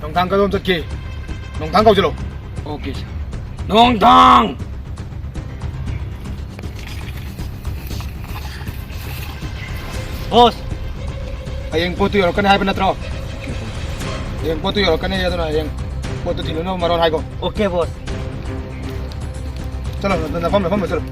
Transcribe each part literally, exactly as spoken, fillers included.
ꯅꯣꯡꯊꯥꯡ ꯀꯗꯣꯝ ꯆꯠꯀꯦ? ꯅꯣꯡꯊꯥꯡ ꯀꯧꯁꯤꯜꯂꯣ꯫ ꯑꯣꯀꯦ, ꯁꯥꯔ꯫ ꯅꯣꯡꯊꯥꯡ! ꯕꯣꯁ! ꯍꯌꯦꯡ ꯄꯣꯠꯇꯨ ꯌꯧꯔꯛꯀꯅꯤ ꯍꯥꯏꯕ ꯅꯠꯇ꯭ꯔꯣ? ꯍꯌꯦꯡ ꯄꯣꯠꯇꯨ ꯌꯧꯔꯛꯀꯅꯤ, ꯑꯗꯨꯅ ꯍꯌꯦꯡ ꯄꯣꯠꯇꯨ ꯊꯤꯜꯂꯨꯅꯕ ꯃꯔꯣꯜ ꯍꯥꯏꯒꯣ꯫ ꯑꯣꯀꯦ, ꯕꯣꯁ꯫ ꯆꯠꯂꯣ, ꯅꯐꯝ, ꯅꯐꯝꯗ ꯆꯠꯂꯣ꯫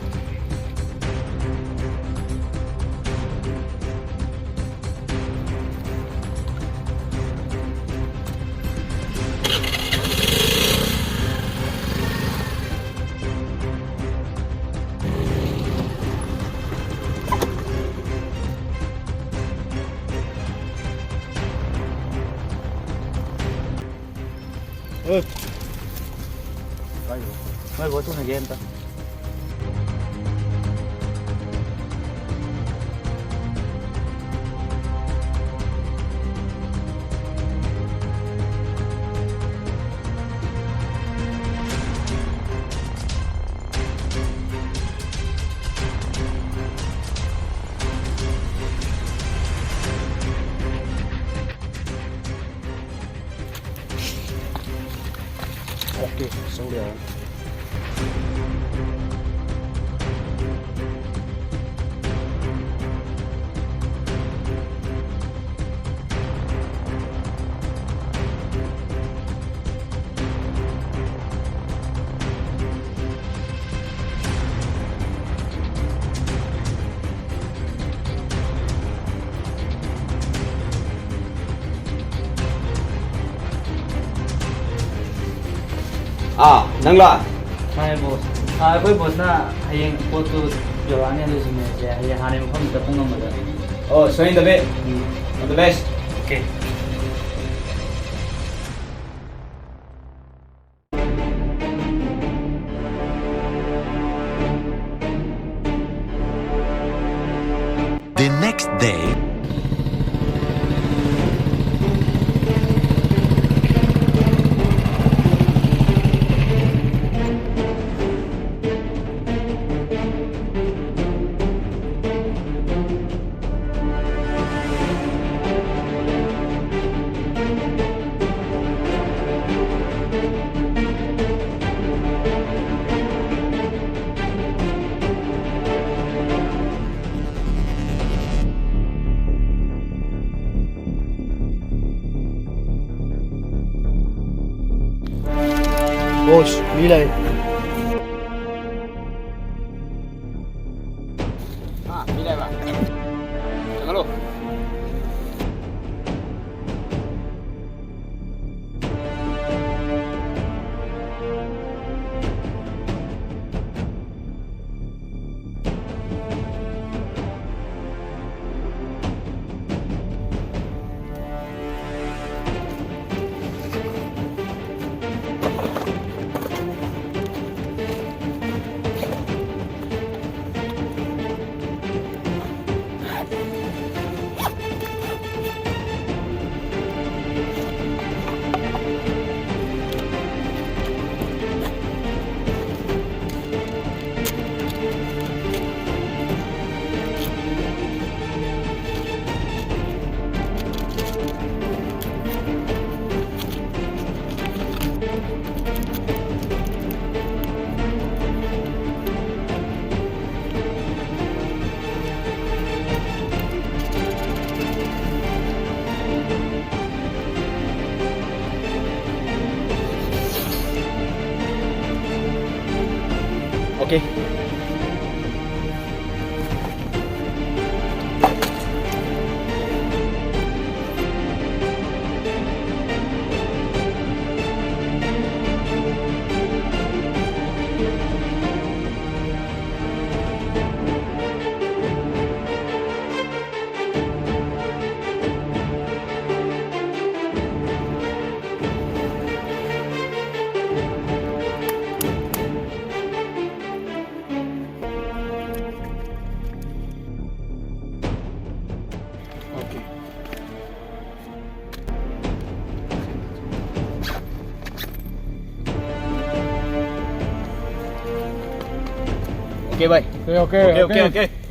ꯑꯦ꯫ ꯀꯥꯏꯗꯅꯣ? ꯅꯣꯏ ꯕꯣꯠ ꯊꯨꯅꯒꯦ ꯑꯝꯇ꯫ ꯑꯣꯀꯦ, ꯆꯪꯕ ꯌꯥꯔꯦ꯫ ꯑꯥ, ꯅꯪꯂꯥ? ꯃꯥꯅꯦ, ꯕꯣꯁ꯫ ꯑꯥ, ꯑꯩꯈꯣꯏ ꯕꯣꯁꯅ ꯍꯌꯦꯡ ꯄꯣꯠꯇꯨ ꯌꯧꯔꯛꯑꯅꯤ, ꯑꯗꯨ ꯁꯤꯟꯅꯔꯁꯦ꯫ ꯍꯌꯦꯡ ꯍꯥꯟꯅꯒꯤ ꯃꯐꯝꯗꯨꯗ ꯄꯨꯡ ꯑꯃꯗ꯫ ꯑꯣ, ꯁꯣꯏꯍꯟꯗꯕꯤ꯫ Um. All the best. Okay. The next day. Boss, ꯃꯤ ꯂꯩ꯫ ꯑꯥ, ꯃꯤ ꯂꯩꯕ꯫ ꯆꯪꯍꯜꯂꯣ꯫ Okay. Okay. Okay, bhai. Okay, okay, okay, okay, okay.